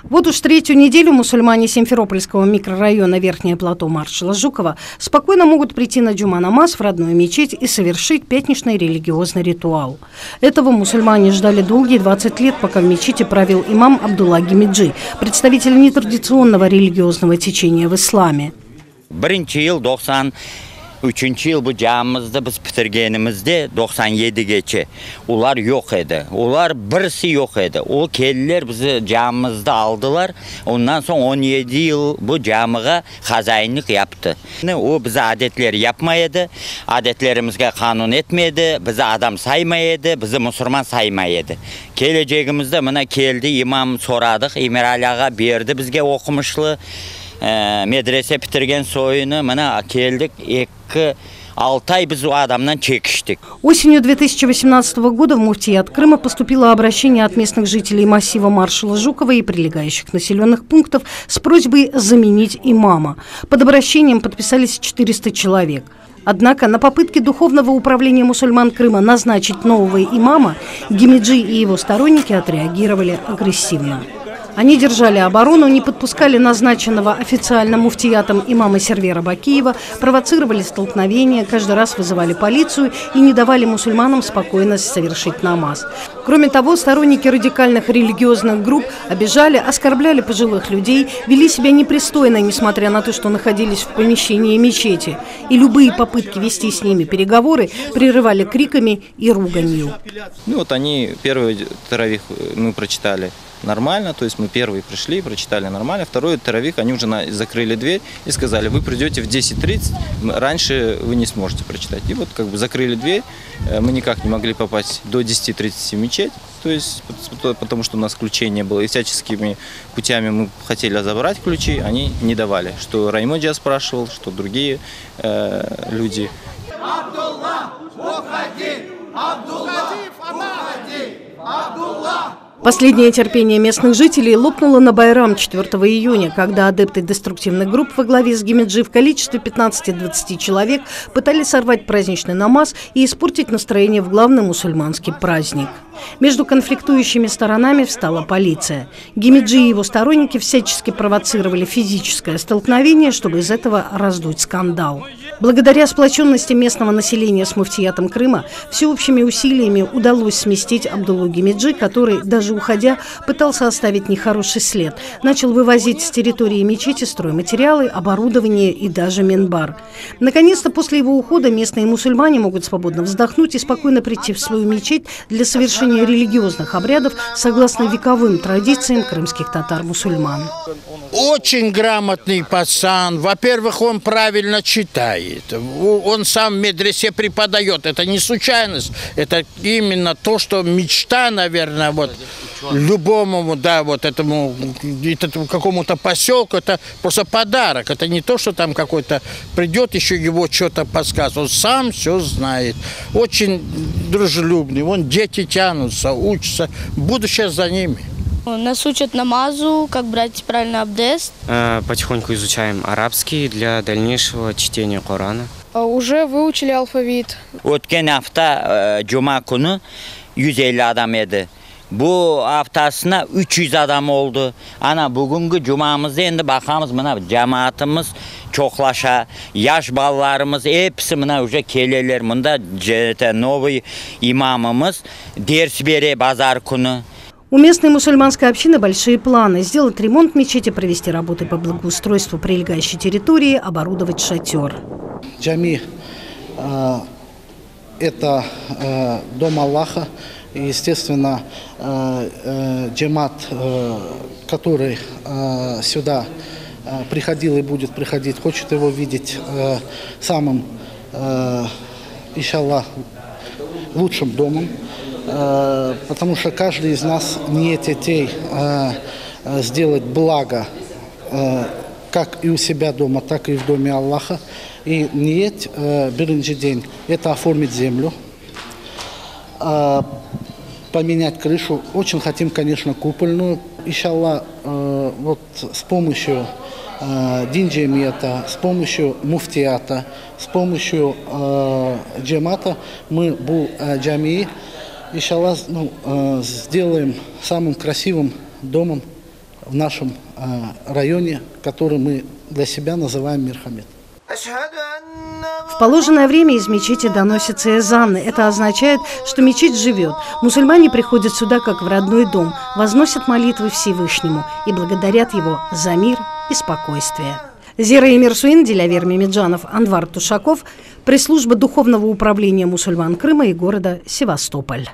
Вот уж третью неделю мусульмане Симферопольского микрорайона Верхнее плато маршала Жукова спокойно могут прийти на джума-намаз в родную мечеть и совершить пятничный религиозный ритуал. Этого мусульмане ждали долгие 20 лет, пока в мечети правил имам Абдулла Гемиджи, представитель нетрадиционного религиозного течения в исламе. Birinci yıl 93 yıl bu camimizdi biz bitirgenimizde 97 gece olar yoq edi. Olar birisi yoq edi. O keldiler bizi camimizdi aldılar. Ondan soñ 17 yıl bu camiğa hazainlik yaptı. O bizi adetler yapmay edi, adetlerimizge qanun etmedi, bizi adam saymay edi, bizi musurman saymay edi. Kelecegimizde mına keldi imam soradıq, Emirali ağa berdi bizge oqumışlı, medrese bitirgen soyunı, mına keldik eki, altı ay biz o adamdan çekiştik. Осенью 2018 года в муфтият Крыма поступило обращение от местных жителей массива маршала Жукова и прилегающих населенных пунктов с просьбой заменить имама. Под обращением подписались 400 человек. Однако на попытке Духовного управления мусульман Крыма назначить нового имама Гемиджи и его сторонники отреагировали агрессивно. Они держали оборону, не подпускали назначенного официально муфтиятом имама Сервера Бакиева, провоцировали столкновения, каждый раз вызывали полицию и не давали мусульманам спокойно совершить намаз. Кроме того, сторонники радикальных религиозных групп обижали, оскорбляли пожилых людей, вели себя непристойно, несмотря на то, что находились в помещении мечети. И любые попытки вести с ними переговоры прерывали криками и руганью. Ну вот они первый таравих мы прочитали нормально, то есть мы первые пришли, прочитали нормально. Второй таравих, они уже закрыли дверь и сказали, вы придете в 10.30, раньше вы не сможете прочитать. И вот как бы закрыли дверь, мы никак не могли попасть до 10.30 в мечеть, то есть потому что у нас ключей не было. И всяческими путями мы хотели забрать ключи, они не давали. Что Раим-оджа спрашивал, что другие люди. Абдулла, уходи! Абдулла, уходи! Абдулла! Последнее терпение местных жителей лопнуло на Байрам 4 июня, когда адепты деструктивных групп во главе с Гемиджи в количестве 15-20 человек пытались сорвать праздничный намаз и испортить настроение в главный мусульманский праздник. Между конфликтующими сторонами встала полиция. Гемиджи и его сторонники всячески провоцировали физическое столкновение, чтобы из этого раздуть скандал. Благодаря сплоченности местного населения с муфтиятом Крыма, всеобщими усилиями удалось сместить Абдуллу Гемиджи, который, даже уходя, пытался оставить нехороший след. Начал вывозить с территории мечети стройматериалы, оборудование и даже минбар. Наконец-то после его ухода местные мусульмане могут свободно вздохнуть и спокойно прийти в свою мечеть для совершения религиозных обрядов согласно вековым традициям крымских татар-мусульман. Очень грамотный пацан. Во-первых, он правильно читает. Он сам в медресе преподает. Это не случайность. Это именно то, что мечта, наверное, вот любому, да, вот этому, этому какому-то поселку, это просто подарок. Это не то, что там какой-то придет, еще его что-то подсказывает. Он сам все знает. Очень дружелюбный. Вон дети тянутся, учатся. Будущее за ними. Нас учат намазу, как брать правильно абдест. Потихоньку изучаем арабский для дальнейшего чтения Корана. Уже выучили алфавит. Ötken afta cuma künü 150 adam edi. Bu aftasına 300 adam oldı. Ana bugünki cumamızda endi baqamız mına cemaatımız çoqlaşa, yaş balalarımız episi mına уже keleler. Mında новый imamımız ders bere bazar künü. У местной мусульманской общины большие планы – сделать ремонт мечети, провести работы по благоустройству прилегающей территории, оборудовать шатер. Джами э, это э, дом Аллаха. И, естественно, э, джемат, который сюда приходил и будет приходить, хочет его видеть самым, иншаллах, лучшим домом. Потому что каждый из нас niyet ete сделать благо как и у себя дома, так и в доме Аллаха. И niyet birinci день – это оформить землю, поменять крышу. Очень хотим, конечно, купольную. Иншалла, вот с помощью din cemiyeti, с помощью муфтията, с помощью джемата мы bu camiyi, иншалла, ну, сделаем самым красивым домом. В нашем районе, который мы для себя называем Мирхамед. В положенное время из мечети доносится эзан. Это означает, что мечеть живет. Мусульмане приходят сюда, как в родной дом, возносят молитвы Всевышнему и благодарят его за мир и спокойствие. Зира Эмирсуин, Дилявер Мемеджанов, Анвар Тушаков, пресс-служба Духовного управления мусульман Крыма и города Севастополь.